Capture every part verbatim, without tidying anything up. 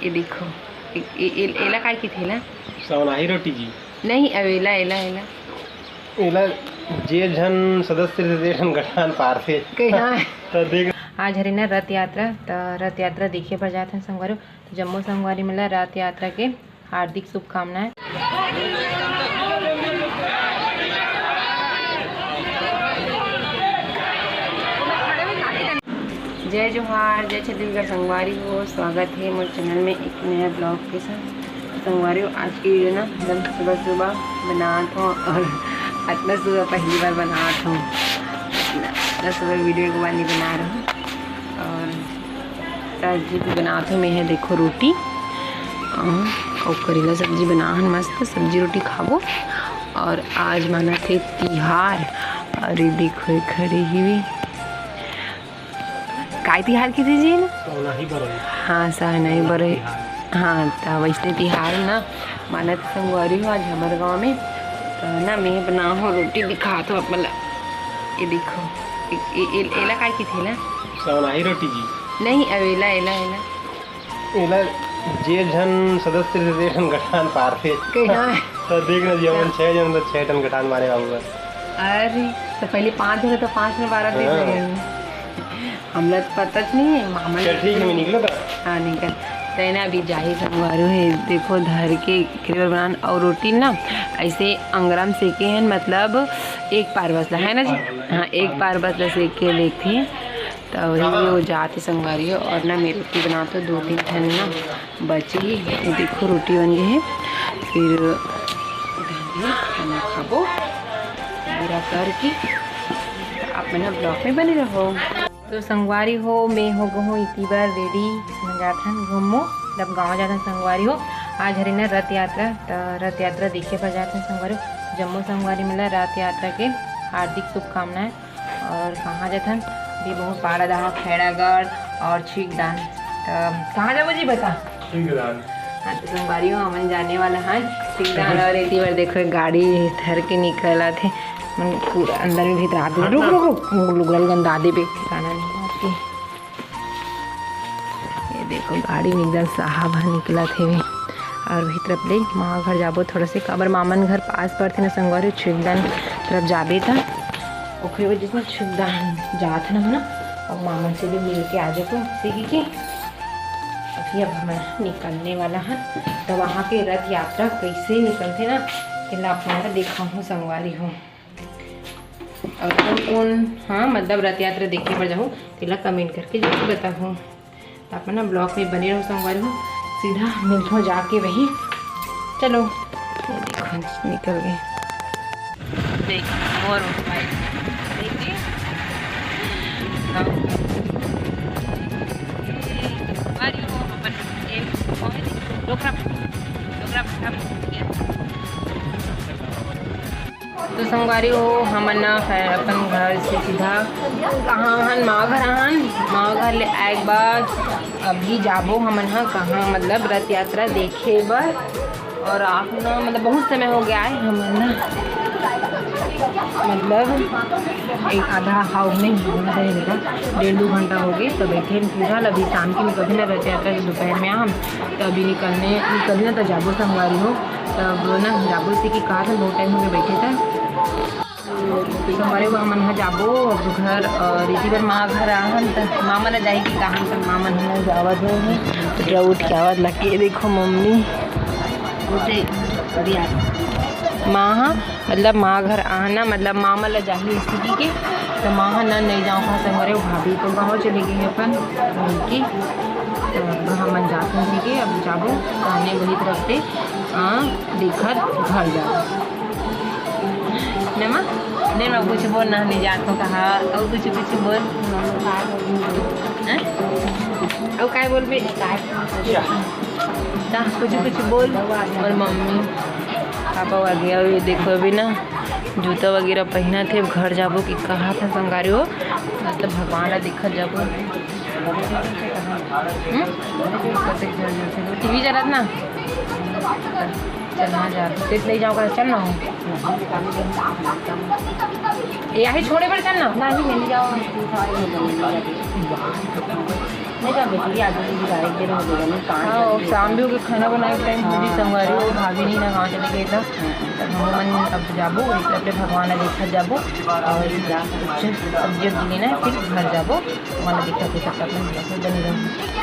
ये देखो, ए-, ए-, ए-, एला काय कथे ना? सवनाही रोटी जी। नहीं, अब एला, एला, एला। एला जे झन सदस्य रहिथे, ते झन गठान पारथे। कही हाँ। त देख। आज हरे ना रथ यात्रा, त रथ यात्रा देखे बर जात हन संगवारी हो। त जम्मो संगवारी मन ला रथ यात्रा के हार्दिक शुभकामनाएं। जय जोहार, जय छत्तीसगढ़ संगवारी हो, स्वागत हे मोर चैनल में एक नया ब्लॉग के साथ। संगवारी हो, आज की वीडियो ना एकदम सुबह सुबह बनात हों और अतना सुबह पहली बार बनात हों, अतना सुबह वीडियो के बाद नहीं बना रहूँ। और सब्जी भी बनात हों मैं, हे देखो रोटी, अ, अउ करेला सब्जी बनाहन, मस्त सब्जी रोटी खाबो। और आज मानत हे तिहार, अउ ये देखो ये खड़े हिवे, काय तिहार कथे जी ना? सहनाही बरई। हाँ, सहनाही बरई। तिहार। हाँ, त वैसने तिहार ना मानत संगवारी हो आज हमर गाँव में। त ना मैं बनाहूँ रोटी, दिखात हों आप मन ला। ये देखो, ए-, ए-, ए-, एला काय कथे ना? सहनाही रोटी जी। नहीं, अब एला, एला, एला। एला जे झन सदस्य रहिथे, ते झन गठान पारथे। कही हाँ। त देख ना जी, हमन छह झन, त छह ठन गठान मारे बाबू बस। अरे, त पहले पाँच झन, त पाँच में बारह दे हाँ। रहे हैं। हमला तो पता च नहीं है, मामा चल ठीक है, मैं निकलो तो। हाँ, निकल। त ना अभी जाही संगवारी हो, देखो धर के करेला बनान अउ रोटी ना ऐसे अंगरा म सेके हन, मतलब एक पार बस ला, है ना जी? हाँ, एक पार बस ला सेक के लेथे। त वही वो जात हे संगवारी हो। और ना मैं रोटी बनात हों, दो तीन ठन ना बचे हे। ये देखो रोटी बन गे हे, फिर खाना खाबो पूरा करके। आप मन ब्लॉग में बने रहो। तो संगवारी हो, मैं हो गहूँ इति बर रेडी, मैं जाथन घूमो, मतलब गाँव जाथन संगवारी हो। आज हरे ना रथ यात्रा, त रथ यात्रा देखे बर जाथन संगवारी हो। जम्मो संगवारी मन ला रथ यात्रा के हार्दिक शुभकामनाएं। और कहाँ जाथन? ये बहुत पाड़ा दहा, खैरागढ़ और छिगदान। त कहाँ जाबो जी बता? छिगदान। हाँ, तो संगवारी हो, हमन जाने वाला हन छिगदान। और एती बर देखो, गाड़ी धर के निकलत हे। मन पूरा अंदर में भीतर आदमी, रुक, रुक, रुक, लुगरा ल गंदा देबे, ठिकाना नहीं आती। ये देखो, गाड़ी में एकदम साहब ह निकलत हेवे। और वही तरफ ले माँ घर जाबो थोड़ा से, काबर मामन घर पास पड़थे ना संगवारी, छिगदान तरफ जाबे त ओखरे वजह से छिगदान जात हन हमन, और मामन से भी मिल के आ जाबो, सीखी के। अभी अब हम निकलने वाला हन, तो वहाँ के रथ यात्रा कैसे निकलथे ना, तेला आप मन ला देखाहूँ संगवारी हो। और कौन कौन, हाँ, मतलब रथ यात्रा देखे बर जाहू, तेला कमेंट करके जरूर बताहू। त आप मन ना ब्लॉग में बने रहो संगवारी हो, सीधा मिलथो जाके वही। चलो, ये देखो निकल गए। देख, मोर भाई, देखिए। हाँ। संगवारी हो, अपन, ए, डोकरा, डोकरा, डोकरा, तो संगवारी हो, हमन ना खैर अपन घर से सीधा कहाँ हन, माँ घर आहन। माँ घर ले आए के बाद अभी जाबो हमन ह कहाँ, मतलब रथ यात्रा देखे बर। और आप ना, मतलब बहुत समय हो गया है, हमन ना, मतलब एक आधा हाउ नहीं, आधा नहीं बेटा, डेढ़ दो घंटा हो गए, तो बैठे हैं फिलहाल। अभी शाम की निकलते ना रथ यात्रा के, दोपहर में हम तो अभी निकलने, निकलने तो जाबो संगवारी हो। तब ना जाबो से कि कहा था, बहुत टाइम हो गया बैठे था। तो संगवारी हो, हमन ह जाबो अब घर, और इसी बार माँ घर आहन त माँ मन जाही कि कहाँ, त माँ मन ह जावत होही। तो उठ के आवत लगे, देखो मम्मी उठे, अभी आ। माँ ह, मतलब माँ घर आहन ना, मतलब माँ मन ला जाही इसी के, तो माँ ह ना नहीं जाओ कहा संगवारी हो, भाभी तो गाँव चले गए अपन, वहीं के। तो अब हमन जात हन जी के, अब जाबो, कहने वही तरफ से, आ, देखत घर जाबो। नमा, नहीं, मैं कुछ बोल ना, नहीं जात हो कहा, और कुछ, कुछ बोल। हैं? और काय बोलबे? ता, कुछ, कुछ बोल। और मम्मी, पापा आ गया, ये देखो अभी ना, जूता वगैरह पहना थे, घर जाबो कि कहा था संगवारी हो, मतलब भगवान ला देखत जाबो। हम्म? टीवी चलत ना, चल ना जा, तेत नहीं जाओ कर, चल ना हो। यही छोड़े पर चल ना। नहीं, नहीं जाओ। नहीं का बेटी, आज भी direct दिन हो गया, नहीं, पाँच हाँ, बजे। शाम भी हो गई, खाना बनाए के time हाँ। पूरी संगवारी हो, भाभी नहीं ना गाँव चले गए था। तब हम मन अब जाबो, अपने भगवान ला देखत जाबो और कुछ सब्जी उब्जी लेना है, फिर घर जाबो। भगवान ला देखत देखत अपन बने रहो।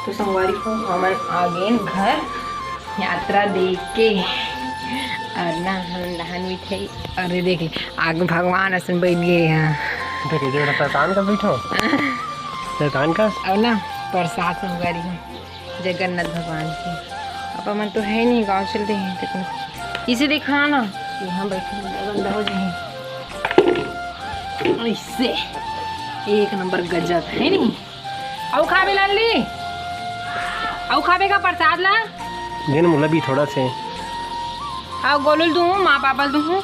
तो संगवारी हो, हमन आ गेन घर यात्रा दे के। और ना हम नहान भी थे। अरे देख ले, आगे भगवान असन बैठ गए हैं। देख, ये जरा शैतान का बैठो। शैतान का। और ना प्रसाद संगवारी हो जगन्नाथ भगवान के। पापा मन तो है नहीं, गाँव चल रहे हैं। देखो, इसे दिखा ना, यहाँ बैठे हैं, गंदा हो जाए। ऐसे एक नंबर गजब है नहीं। अउ खाबे लाली, अउ खाबे का प्रसाद ला? देन मोला भी थोड़ा से। अउ गोलू ल दूँ, माँ पापा ल दूँ।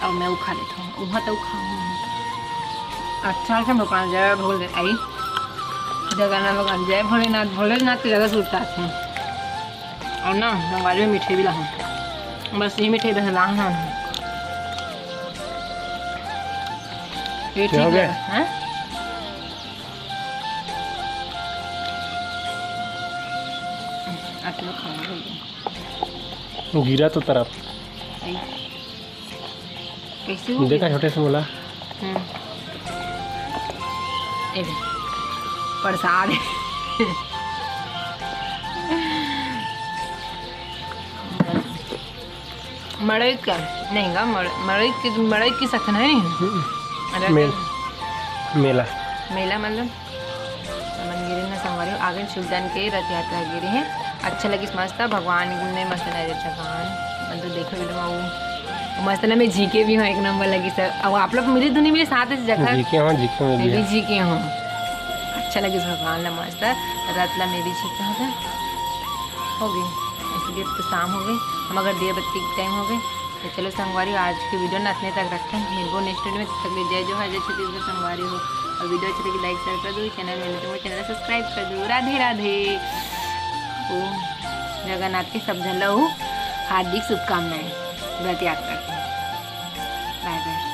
अउ मैं उखा लेता हूँ, उहाँ तो उखाऊँ। अच्छा से भगवान जय भोले आई, जगन्नाथ भगवान जय भोलेनाथ, भोलेनाथ के जगह सुरता थे। और ना, संगवारी में मिठाई भी लाहूँ, बस ये मिठाई बस लाहूँ। ये क्या ठीक हो गया? लगा, हैं? आप लोग खाना बोल दो। गिरा तो तरफ। सही। कैसे हो देखा गया? छोटे से बोला। हम्म। ए दे, प्रसाद। मड़ई का नहीं गा, मड़-, मड़ई की, मड़ई की सखन है नहीं। हम्म। अरे मेल-, मेला। मेला मतलब। हमन गे रहेन ना संगवारी हो, आगे शुभ दान के रथ यात्रा गे रहेन। अच्छा लगिस मस्त, भगवान ने मस्त नजर चकान। मन तो देखो वीडियो में वो मस्त ना, मैं झीके भी हूँ, एक नंबर लगिस। अब आप लोग मिली दुनिया में साथ इस जगह। झीके हूँ, झीके में मैं भी भी है। झीके हूँ। अच्छा लगिस भगवान ला मस्त, रथ ला मैं भी झीके हूँ। हो गई, इसलिए तो शाम हो गई, हम अगर दिया बत्ती के टाइम हो गए। तो चलो संगवारी हो, आज की वीडियो ना इतने तक रखते हैं, मिलबो नेक्स्ट वीडियो में। तब तक के लिए जय जोहार, जय छत्तीसगढ़ संगवारी हो। और वीडियो अच्छी लगी लाइक शेयर कर दो, चैनल में नए तो चैनल सब्सक्राइब कर दो। राधे राधे। ओम जगन्नाथ के सब झन ला हार्दिक शुभकामनाएं व्रत यात्रा की। बाय बाय।